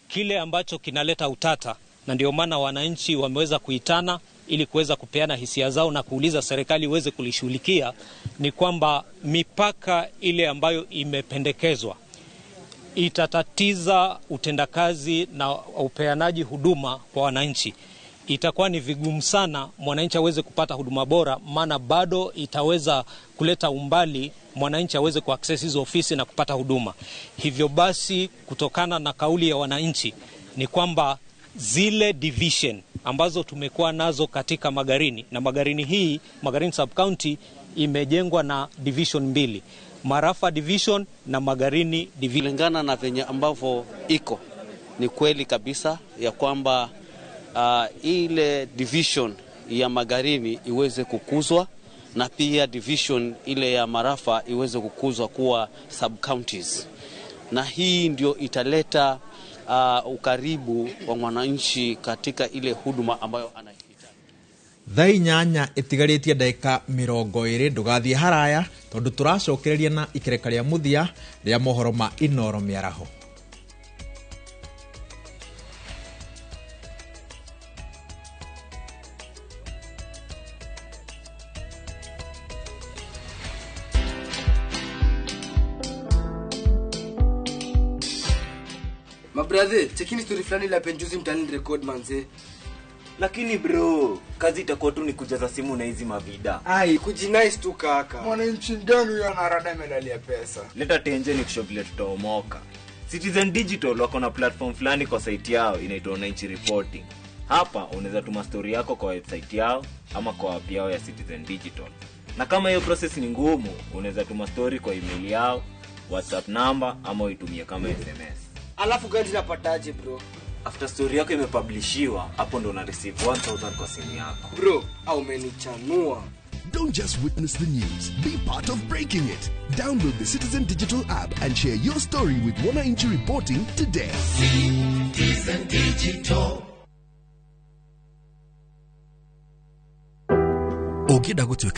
Kile ambacho kinaleta utata, na ndio maana wananchi wameweza kuitana ili kuweza kupeana hisia zao na kuuliza serikali iweze kulishughulikia, ni kwamba mipaka ile ambayo imependekezwa itatatiza utendakazi na upeanaji huduma kwa wananchi. Itakuwa ni vigumu sana mwananchi aweze kupata huduma bora, maana bado itaweza kuleta umbali mwananchi aweze kuaccess hizo ofisi na kupata huduma. Hivyo basi, kutokana na kauli ya wananchi ni kwamba zile division ambazo tumekuwa nazo katika Magarini, na Magarini hii, Magarini sub county imejengwa na division mbili, Marafa division na Magarini division. Kulingana na venye ambavyo iko, ni kweli kabisa ya kwamba ile division ya Magarini iweze kukuzwa na pia division ile ya Marafa iweze kukuzwa kuwa sub counties, na hii ndio italeta ukaribu wa mwananchi katika ile huduma ambayo anahitaji. Thaa 8 ĩtigarĩtie ndagĩka 20 ndũgathiĩ haraya tondũ tũracokereria na ikereka rĩa mũthia rĩa mohoro ma Inooro mĩaraho. Mabrother, chekini story fulani la penjuzi mtani record manze. Lakini bro, kazi itakuwa tu ni kujaza simu na hizi mavida. Ai, kujinice tu kaka. Mwananchi gani huyo anarada medali ya pesa? Leta tenje ni kushow vile tutaomoka. Citizen Digital wako na platform fulani kwa site yao inaitwa Wananchi Reporting. Hapa unaweza tuma story yako kwa website yao ama kwa app yao ya Citizen Digital. Na kama hiyo process ni ngumu, unaweza tuma story kwa email yao, WhatsApp number ama uitumie kama SMS. Alafu gani napataje bro? After story yako imepublishiwa, hapo ndo una receive 1000 kwa simu yako. Bro, au umenichanua. Don't just witness the news, be part of breaking it. Download the Citizen Digital app and share your story with Wananchi Reporting today. Citizen Digital. Ũngĩenda gũtuĩka